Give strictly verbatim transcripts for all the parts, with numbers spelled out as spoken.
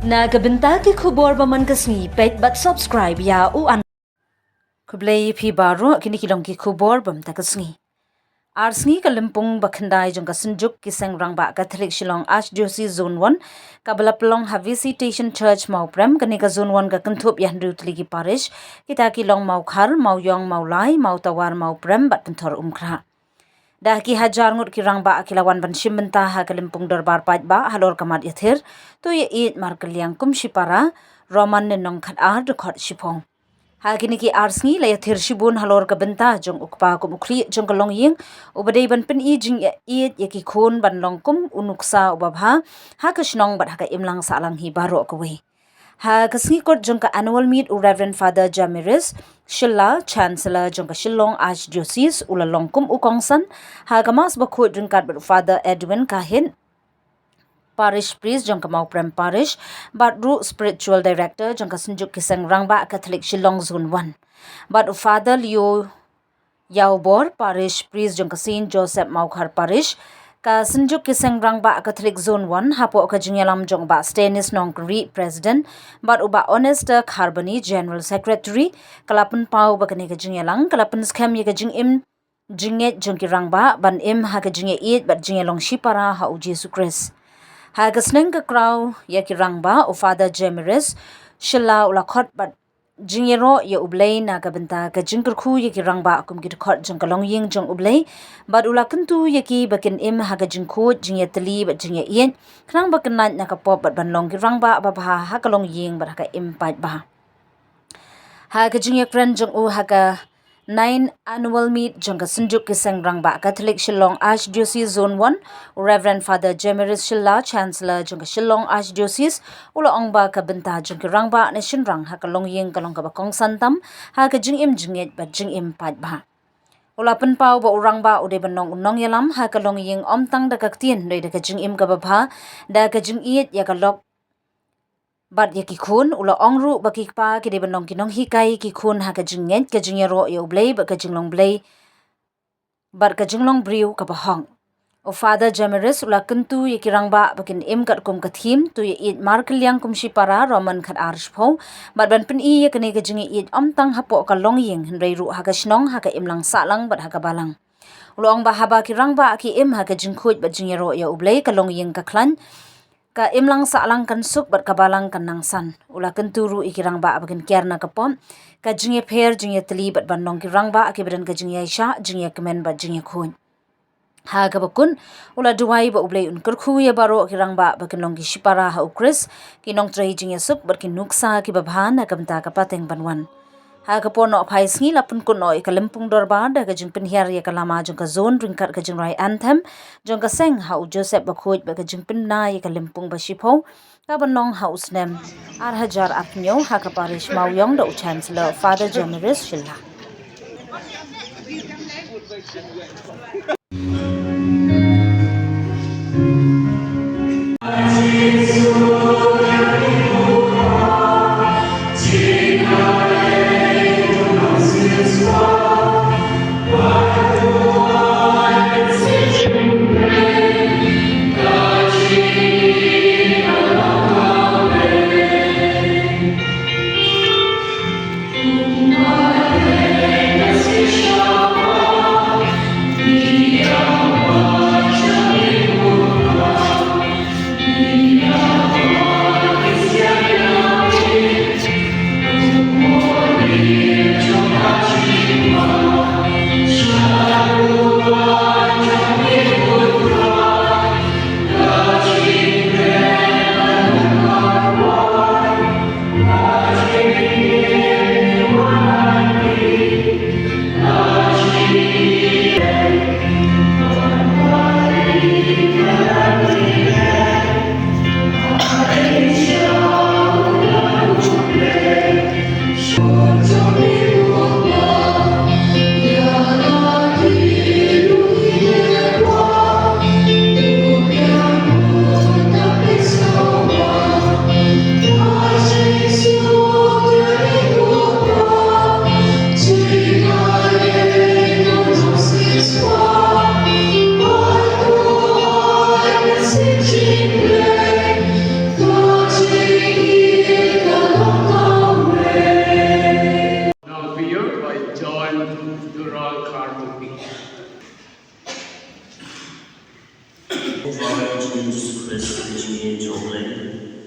Na ka bynta ki khubor ba man ka sngi, peit bad subscribe ïa u an. Khublei phi baroh, kine ki long ki khubor ba man ka sngi. Ar sngi ka lympung ba khyndai jong ka Synjuk ki Seng Rangbah Katholik Shillong Archdiocese Zone one, kaba la pynlong ha Visitation Church Mawprem, kane ka Zone one ka kynthup ïa hynriew tylli ki parish, kita ki long Mawkhar, Mawiong, Mawlai, Mawtawar, Mawprem bad Pynthorumkhrah. Da ki hajar ngut ki rangbah ki la wan ban shim bynta ha ka lympung dorbar paidbah halor ka mat ïathir, To ïaieit markylliang kum shipara, Roman lynnong khatar, dkhot shiphew. Ha kine ki ar sngi la ïathir shibun halor ka bynta jong u kpa kum u khlieh jong ka longïing, uba dei ban pyni jingïaieit ïa ki khun ban long kum u nuksa uba bha ha ka shnong bad ha ka imlang sahlang hi baroh kawei. Ha ka sngi kut jong ka annual meet, u Reverend Father Jamiris Shylla, Chancellor jong ka Shillong Archdiocese, u la long kum u kongsan ha ka Mass bakhuid ryngkat bad u Father Edwin Kahit, Parish Priest jong ka Mawprem Parish bad ruh Spiritual Director jong ka Synjuk ki Seng Rangbah Katholik Shillong Zone one, bad u Father Leo Ïawbor, Parish Priest jong ka Saint Joseph Mawkhar Parish. Ka Synjuk ki Seng Rangbah Katholik Zone one, hapoh ka jingïalam jong u Bah Stannis Nongkynrih, President, bad u Bah Onester Kharbani, General Secretary, ka la pynpaw ba kane ka jingïalang ka la pynskhem ïa ka jingim jingngeit jong ki rangbah ban im ha ka jingïaieit bad jingïalong shipara ha u Jisu Khrist. Ha ka sneng ka kraw ïa ki rangbah, u Father Jamiris Shylla u la khot bad jingïaroh ïa U Blei na ka bynta ka jingkyrkhu ïa ki rangbah kum ki dkhot jong ka longïing jong U Blei, bad u la kyntu ïa ki ba kin im ha ka jingkhuid, jingïatylli bad jingïaieit, khnang ba kin lait na ka pop bad ban long ki rangbah babha ha ka longïing bad ha ka im paidbah. Ha ka jingïakren jong u ha ka nine annual meet jong ka Synjuk ki Seng Rangbah Katholik Shillong Archdiocese Zone one, u Reverend Father Jamiris Shylla, Chancellor jong ka Shillong Archdiocese, u la ong ba ka bynta jong ki rangbah ne shynrang ha ka longïing ka long kaba kongsan tam ha ka jingim jingngeit bad jingim paidbah. U la pynpaw ba u rangbah u dei ban long u nongïalam ha ka longïing, ym tang da ka ktien, hynrei da ka jingim kaba bha, da ka jingïeit ïa ka lok bad ïa ki khun. U la ong ruh ba ki kpa ki dei ban long ki nonghikai ïa ki khun ha ka jingngeit, ka jingïaroh ïa U Blei bad ka jinglong Blei bad ka jinglong briew kaba hok. U Father Jamiris u la kyntu ïa ki rangbah ba kin im katkum ka thim, To ïaieit markylliang kum shipara, Roman khatar shiphew, bad ban pyni ïa kane ka jingïaieit ym tang hapoh ka longïing, hynrei ruh ha ka shnong, ha ka imlang sahlang bad ha ka balang. U la ong ba haba ki rangbah ki im ha ka jingkhuid bad jingïaroh ïa U Blei, ka longïing ka khlaiñ, ka imlang sahlang kan suk bad ka balang kan nangsan. U la kyntu ruh ïa ki rangbah ba kin kiar na ka pop ka jingïapher, jingïatylli bad ban long ki rangbah kiba don ka jingïaishah, jingïakmen bad jingïakhuid. Ha kaba kut, u la duwai ba U Blei un kyrkhu ïa baroh ki rangbah ba kin long ki shipara ha u Khrist, ki nongtrei jingïasuk bad ki nuksa kiba bha na ka bynta ka pateng ban wan. Ha ka por noh phai sngi la pynkut noh ïa ka lympung dorbar da ka jingpynhiar ïa ka lama jong ka zone ryngkat ka jingrai anthem jong ka seng ha u Joseph Bakhuid bad ka jingpynbna ïa ka lympung ba shiphew, ka ban long ha u snem ar hajar arphew hynñiew ha ka parish Mawiong da u Chancellor Father Jamiris Shylla.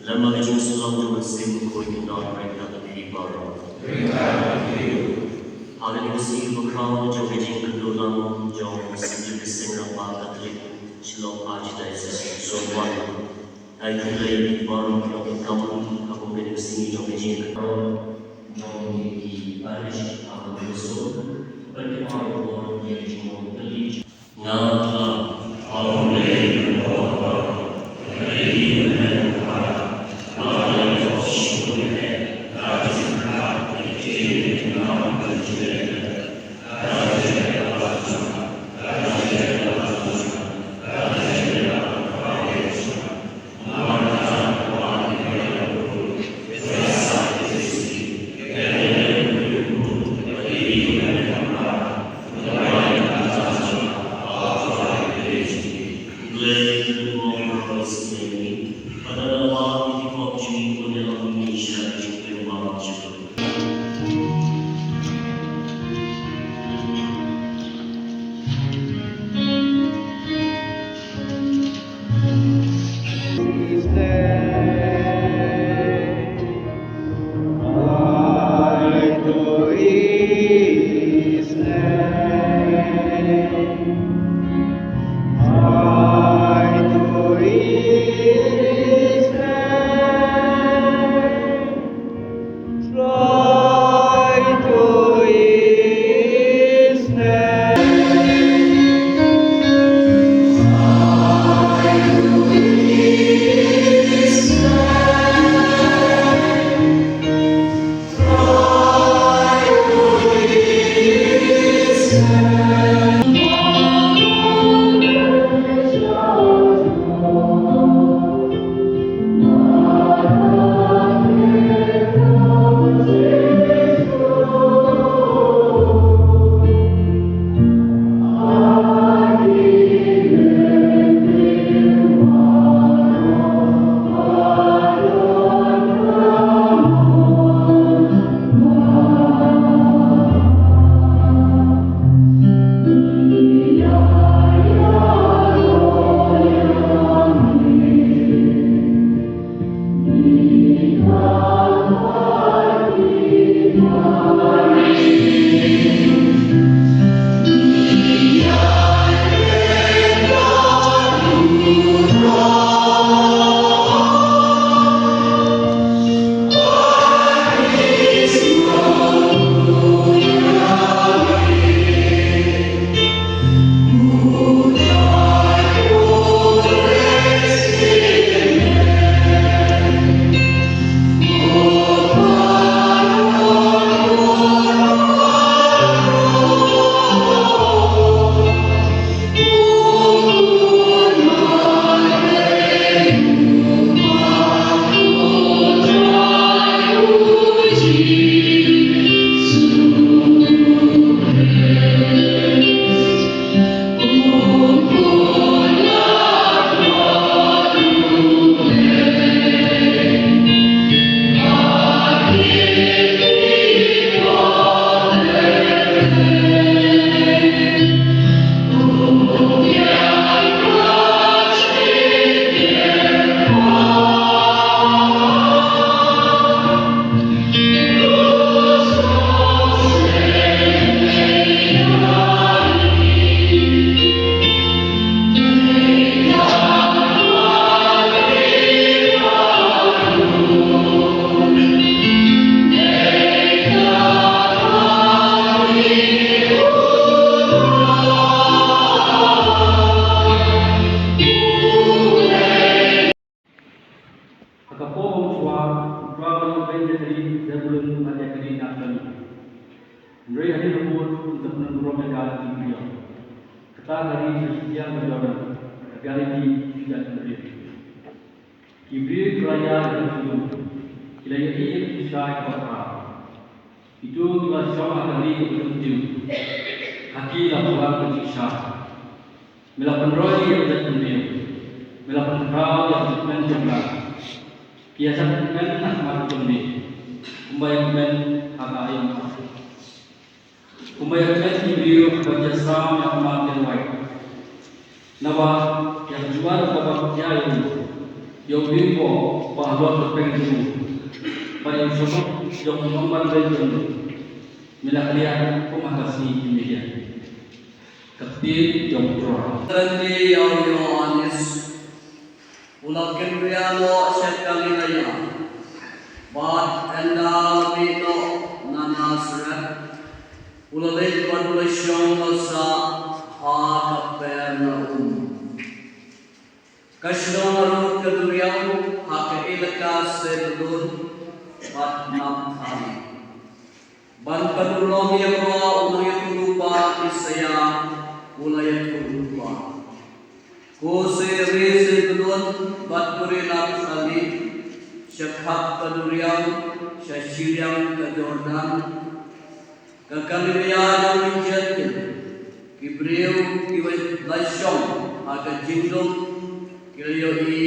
Lem bad ka jingsylloh jong u Mynsiem Bakhuid, to don ryngkat bad phi baroh. Ha kane ka sngi bakhraw jong ka jingkynduh lang jong u Syiem Kynrad Rangbah Katholik Shillong Archdiocese Zone One, ngi khublei ïa phi baroh kiba ïoh ki kam ha kum kane ka sngi jong ka jingkynduh lang jong ki parish ha kane ka zone. Ban ïa phi baroh ïa ka jingmong tylli. Ha ka por ba u shuwa, u Trai u la ïoh beiñ ïa ka ri Zebulun bad ïa ka ri Naftali. Hynrei hadien habud un sa pynburom ïa ka ki briew. Kata ka ri sha shitïang ka Jordan, ka biang ïa ki ki jaitbynriew. Ki briew ki la ïaid ha ka shnong, ki la ïohi ïa ka jingshai kaba khraw. Kito kiba shong ha ka ri kaba jong u Jiw, ha ki la paw ka jingshai. Me la pynroi ïa ka jaitbynriew, me la pynkhraw ïa ka jingkmen jong ka. Ki ïaid kmen ha khmat jong me, kumba ïaid kmen ha ka aïom. Kumba ïaid kmen ki briew kiba ïasam ïa ka mar kynwai. Naba ïa ka juan kaba pia ïa u, Ïa u Limbo, ba halor ka peng jong u, bad ïa u Shabok, jong u nongwan rei jong u, me la kynriah kum ha ka sngi ki media. Ka ktien jong u Trai. Kren ïa u Ïoannis, u la kynriah noh sha Galilea, bad ynda la mih noh na Nasareth, u la leit bad u la shong la sah ha Kapernaum. Ka shnong ruh ka duriaw ha ka elaka Sebulun bad Naphtali. Ban pynurlong ïa kaba u nongïathuhlypa Isaïah u la ïathuh lypa. Ko sa re Sebulun bad ko re Naphtali, sha khap ka duriaw, sha shiliang ka Jordan, ka Galilea jong ki Jentil, ki briew kiba la shong ha ka jingdum ki la ïohi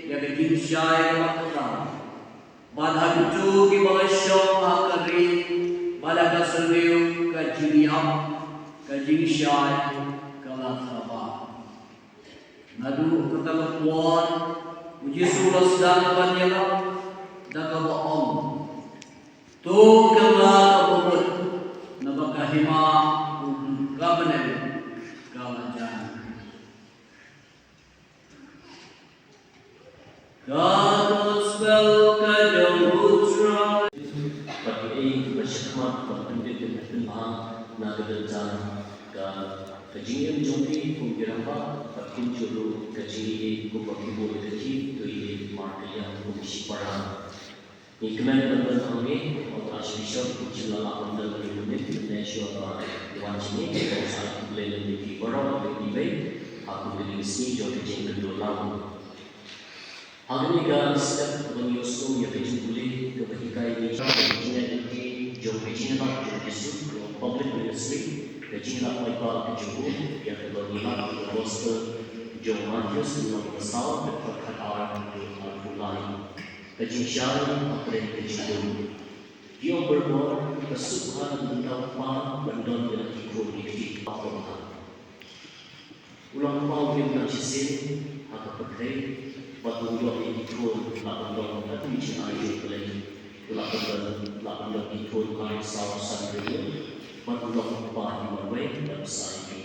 ïa ka jingshai kaba khraw. Bad hato kiba la shong ha ka ri bad ha ka syrngiew ka jingïap, ka jingshai ka la thaba. Naduh kata ka por, u Jisu u la sdang ban ïalap da kaba ong, to ka nga kaba mut, naba ka hima u ka bneng ka la jan. Ka gospel ka jong u Trai. Bad kaei kaba shakhmat ban pyndep ban pynbha na ka bynta ka, ka jingim jong phi kum ki rangbah, bad kumjuh ruh ka jingim kumba phi bun ka jingim, to ïa markylliang kum ki shipara. Ngi kmen ban pynthame ïa u Archbishop, u jinglalap ban don ïa u mynnin, mynne shuwa ba u wan jingim, u sa khublei lem ïa phi baroh, ïa phi baroh ha kane ka sngi jong ka jingkynduh lang. Ha kane ka step ba ngi ïohsngew ïa ka jingpule kaba hikai ngi, ka jingïaid lynti jong ka jingïalap jong u Jisu, ka public ministry, ka jingïalap paidbah ka jong u, ïa kaba ngi lap ïa ka gospel jong u Mathaios lynnong kaba saw, dkhot khatar haduh arphew lai. Ka jingshai hapdeng ka jingdum. Ki ong barabor, ka suk ha ka bynta u kpa ban don ïa la ki khun ki kti. U long kpa u im tang shisien ha ka pyrthei, bad u ïoh ïa ki khun, lah ban don ha ka jingaiei jong U Blei. U lah ban don, lah ban don ki khun ar, saw, san hynriew, bad u long kpa hi marwei, bad u sa ïa ki.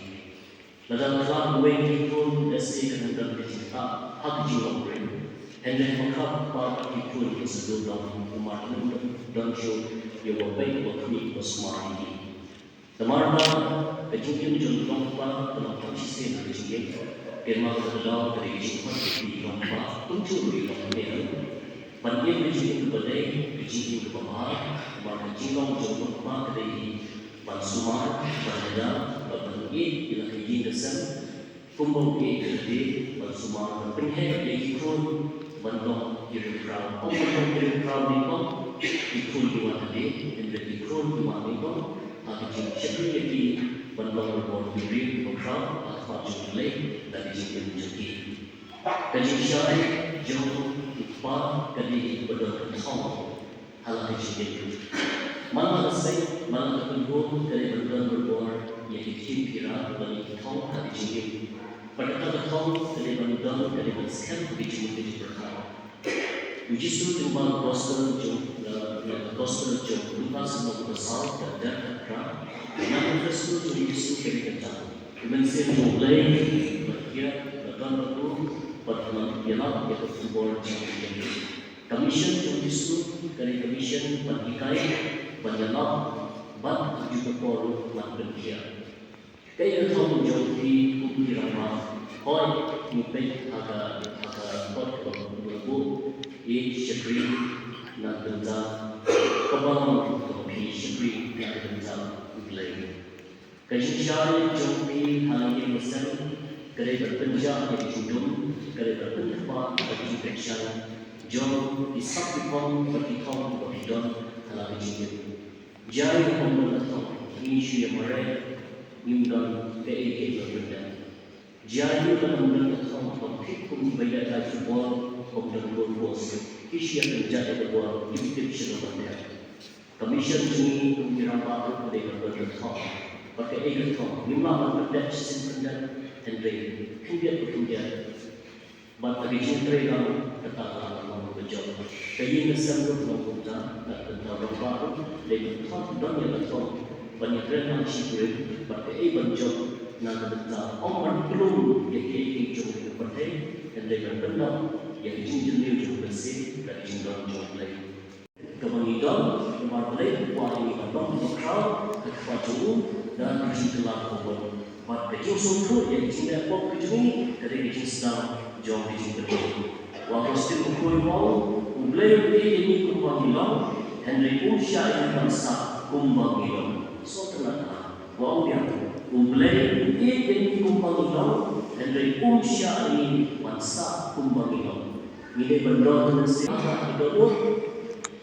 Lada khlad uwei na ki khun, lehse kan don ka jingtah ha ka jinglong briew. Hynrei haba khlad u kpa bad ki khun, kin sa duh long, namar ym don shuh ïa uba beit, uba khmih, uba sumar ïa ki. Namar ba ka jingim jong u nongkpa ka long tang shisien ha ka jingim. Te namar kata ka daw ka dei ka jingkhot ïa u nongkpa, kumjuh ruh ïa u nongkynnoh, ban im ka jingim kaba dei, ka jingim kaba bha. Namar ka jinglong jong u nongkpa ka dei hi ban sumar, ban lada, bad ban ïeit ïa la ka ïing ka sem. Kumba u ïeit ïa lade, ban sumar, ban pynheh ïa ki khun ban long ki riewkhraw. Ym ban long ki riewkhraw nyngkong, ki khun ki wan hadien, hynrei ki khun ki wan nyngkong, ha ka jingshakri ïa ki ban long barabor ki briew kiba khraw ha khmat jong U Blei, da ka jingim jong ki. Ka jingshai jong u kpa ka dei kaba don ka thong ha la ka jingim. Man la ka seng, man la ka kynhun, ka dei ban don barabor ïa ki ktien ki rai, ban ïa ki thong ha ka jingim. Bad kata ka thong ka dei ban don, ka dei ban skhem ha ka jingmut ka jingpyrkhat. U Jisu, tang ba ka gospel jong, eh, ka gospel jong u Lukas lynnong kaba saw, ka dkhot khatar, na ka gospel jong u Jisu ka dei kata: U Mynsiem jong U Blei, bad ïa, bad don bad u, bad ban ïalap ïa ka khubor jong u Blei. Ka mission jong u Jisu ka dei ka mission ban hikai, ban ïalap, bad ha kajuh ka por ban pynkhiah. Kaei ka thong jong phi kum ki rangbah? Hooid, ngi peit ha ka, ha ka kot kaba bun, ïeit, shakri na ka bynta kaba long kaba phi shakri na ka bynta U Blei. Ka jingshai jong phi ha la ïing la sem ka dei ban pynjah ïa ka jingdum, ka dei ban pynthikna ïa ka jingpynshai jong ki sap ki phong bad ki thong ba phi don ha la ka jingim. Jia ïa u bym don ka thong, ngi shu ïa mareh, ngim don kaei kaei ban pyndep. Jia ïa u bym don ka thong, ba phi kum kiba ïaid lai football, bym don goal post, phi shu ïa pynjah ïa ka ball, phi tip sha ka ban dep. Ka mission jong ngi kum ki rangbah ruh ka dei ban don ka thong. Bad kaei ka thong? Ngim lah ban pyndep shisien pyndep, hynrei khyndiat pa khyndiat. Bad ha ka jingtrei lang, Kata ka long kaba jop. Ka ïing ka sem ruh ka long kumta, ka bynta rangbah ruh dei ban thot don ïa ka thong ban ïakren lang shi briew bad kaei ban jop na ka bynta ym ban klum ïa kiei kiei jong ka pyrthei, hynrei ban pyndap ïa ka jingkyrkhu jong ka mynsiem bad ka jingdon jong U Blei. Kaba ngi don, namar Blei u kwah ïa ngi ban long kiba khraw ha ka khmat jong u da ka jingkylla ka bor. Bad ka jingsngewthuh ïa ka jingleh pop ka jong ngi ka dei ka jingsdang jong ka jingpynim. U Augustine Bakhuid u ong, U Blei u ïeit ïa ngi kumba ngi long, hynrei um shah ïa ngi ban sah kumba ngi long. Sngewtynnat, u ong ïa, U Blei u ïeit ïa ngi kumba ngi long, hynrei um shah ïa ngi ban sah kumba ngi long. Ngi dei ban don ha ka mynsiem ha ka dohnud,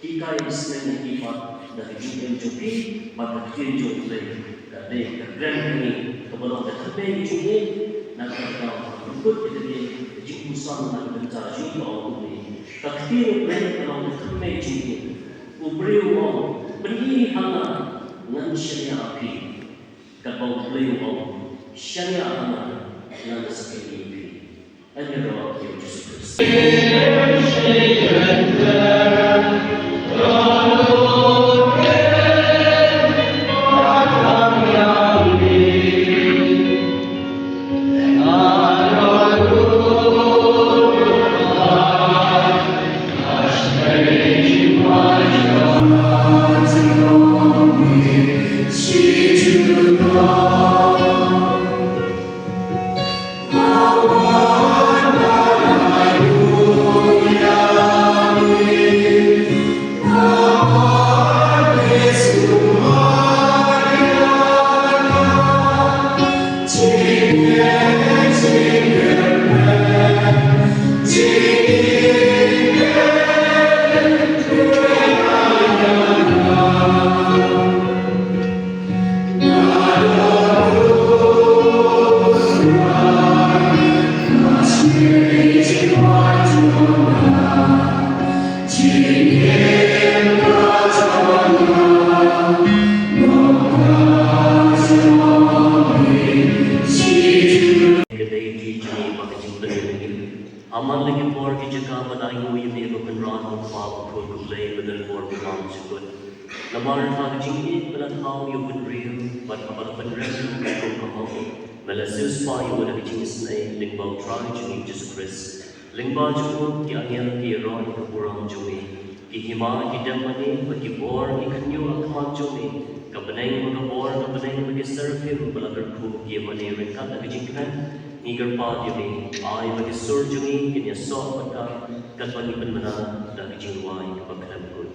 hikai, isynei, ki pat da ka jingim jong ki bad ka ktien jong U Blei. Ka dei ka kren kane kaba long ka thymmei ka jong ngi, na ka daw ka pynkut ïa kane ka jingpuson na ka bynta jong ka ong kumne. Ka ktien U Blei ka long ka thymmei ka jong ngi. U briew u ong, pyni ha nga, ngan shaniah ha phi. Katba U Blei u ong, shaniah ha nga, ngan sa pyni ïa phi. Ïaroh ïa U Jisu Khrist. Ka dei ki jingim bad ka jingpynim. Ha man la ki por ki jaka ban ainguh ïa me ko Kynrad ko Kpa ko Khun ko Blei ba don bor ba bymjukut. Namar ha ka jingïeit me la thaw ïa u bynriew bad haba la pynrem ïa u kum ka hok, me la siewspah ïa u da ka jingisynei lyngba U Trai jong ngi Jisu Khrist. Lyngba jong u ki angel ki ïaroh ïa ka burom jong me. Ki hima ki dem mane bad ki bor ki khynñiuh ha khmat jong me. Ka bneng bad ka bor, ka bneng bad ki serafim ba la kyrkhu ki ïa mane ryngkat da ka jingkmen. Ngi kyrpad ïa me, ai ba ki sur jong ngi kin ïasoh bad ka, katba ngi pynbna da ka jingrwai kaba khlem kut.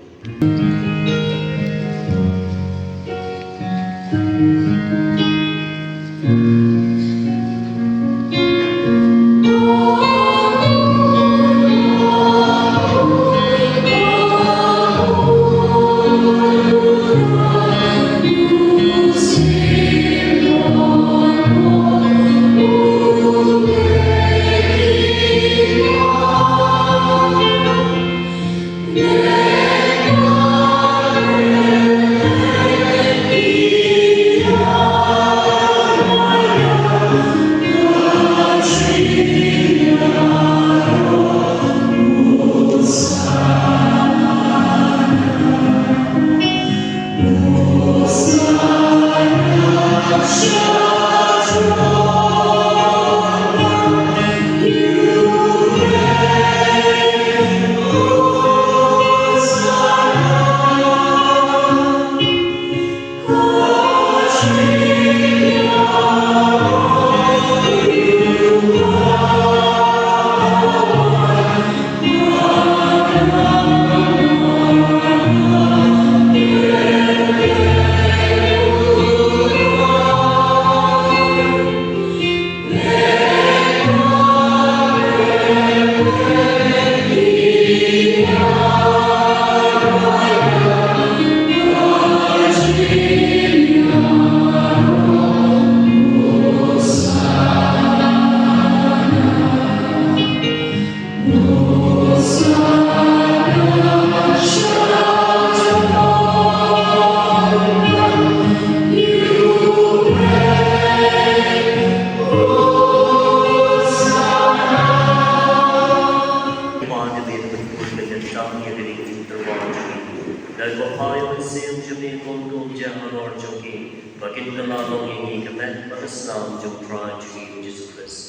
ïa ka ding jong U Trai jong ngi. Lada phah ïa U Mynsiem jong me kum ka umjer halor jong ki, ba kin kylla long ïa ngi ka met bad ka snam jong U Trai jong ngi U Jisu Khrist.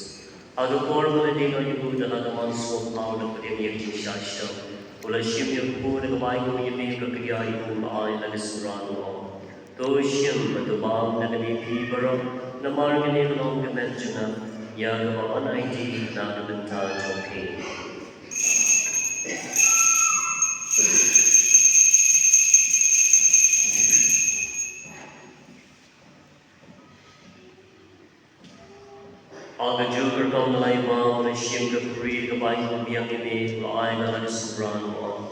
Ha ka por ba la dei noh ïa u da la ka man sngewbha u la pdiang ïa ka jingshah shitom, u la shim ïa ka kpu da kaba ainguh ïa me, u la kdiah ïa u, u la ai la ka synran u ong: To shim bad to bam na kane phi baroh, namar kane ka long ka met jong nga, ïa kaba yn aiti na ka bynta jong phi. Ha kajuh ka rukom la ïa u bam u la shim ka khuri da kaba ainguh biang ïa me, u la ai la ka synran u ong: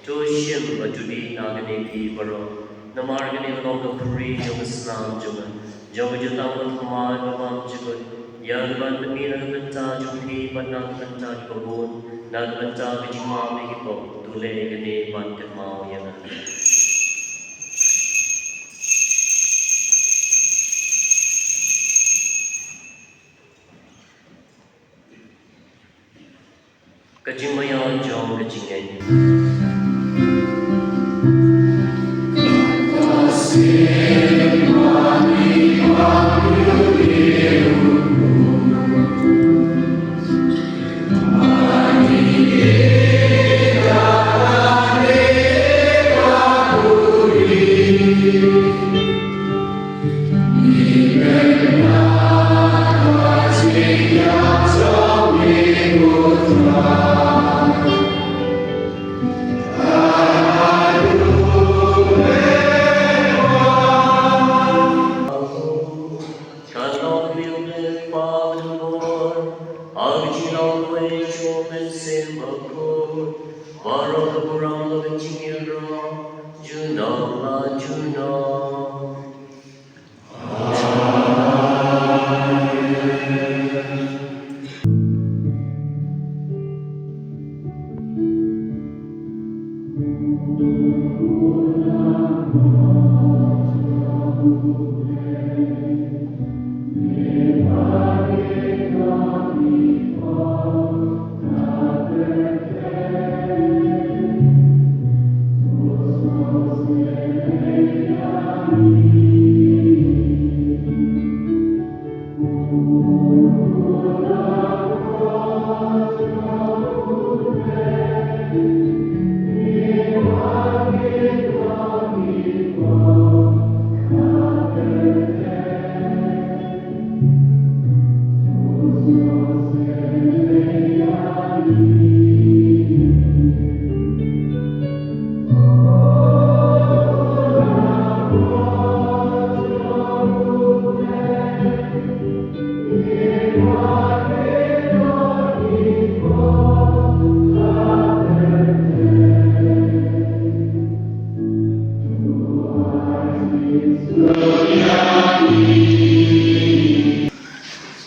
To shim bad to dih na kane phi baroh, namar kane ka long ka khuri jong ka snam jong nga, jong ka jutang bathymmai ba bymjukut, ïa kaban pynmih na ka bynta jong phi bad na ka bynta kiba bun, na ka bynta ka jingmap ïa ki pop. To leh kane ban kynmaw ïa nga. Ka jingmaïan jong ka jingngeit. Ka long ïa u Blei Pa ba don bor, ha ka jinglong kawei jong u Mynsiem Bakhuid, baroh ka burom bad ka jingïaroh junom la junom.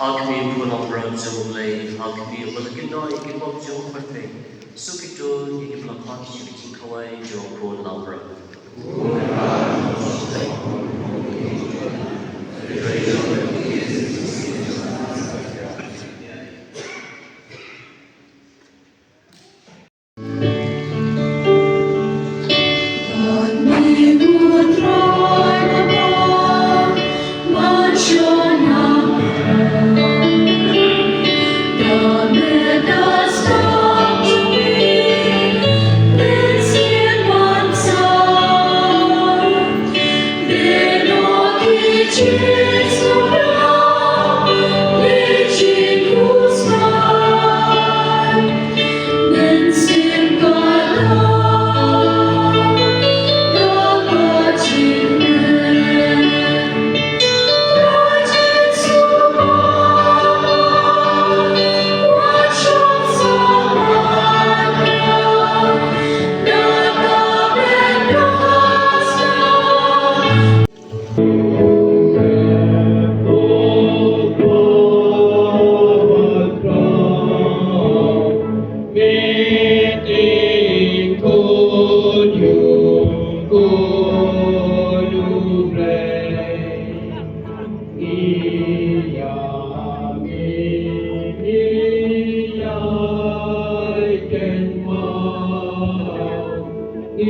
Ha khmih u phone number jong U Blei, ha khmih ba la kynnoh ïa ki pop jong u pyrthei, suk ïa ki ba la phah sha ka jingkhawai jong u phone number. Ai, i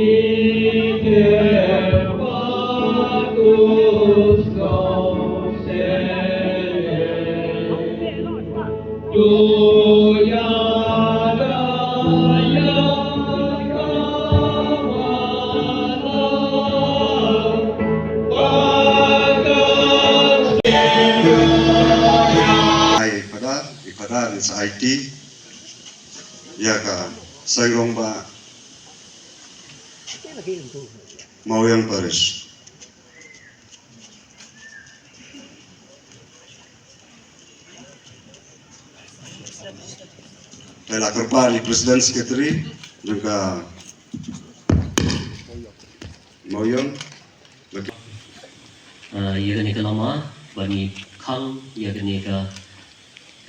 Phadar, i Phadar, it's I T. Ïa ka Saiwrong ba Mawiong Parish. Te la kyrpad ïa i President Secretary jong ka Mawiong. Ah, ïa kane ka lama ba ngi khang ïa kane ka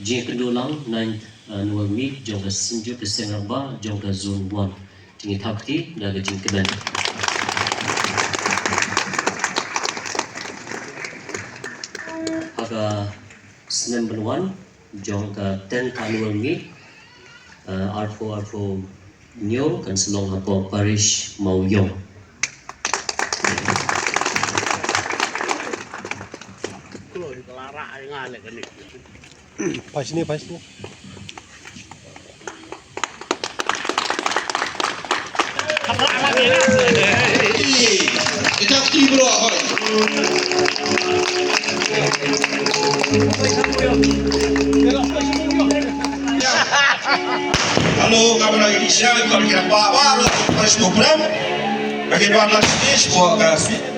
jingkynduh lang ninth annual meet jong ka Synjuk ka Seng Rangbah jong ka Zone One. Te ngi thap kti da ka jingkmen. Ha ka snem ban wan jong ka tenth annual meet, eh, arphew arphew hynñiew kan sa long hapoh Parish Mawiong. Phai sini, phai sini. Hello, kamera Indonesia, kalau kita bawa, harus program. Bagi dua belas stage, buat kasih.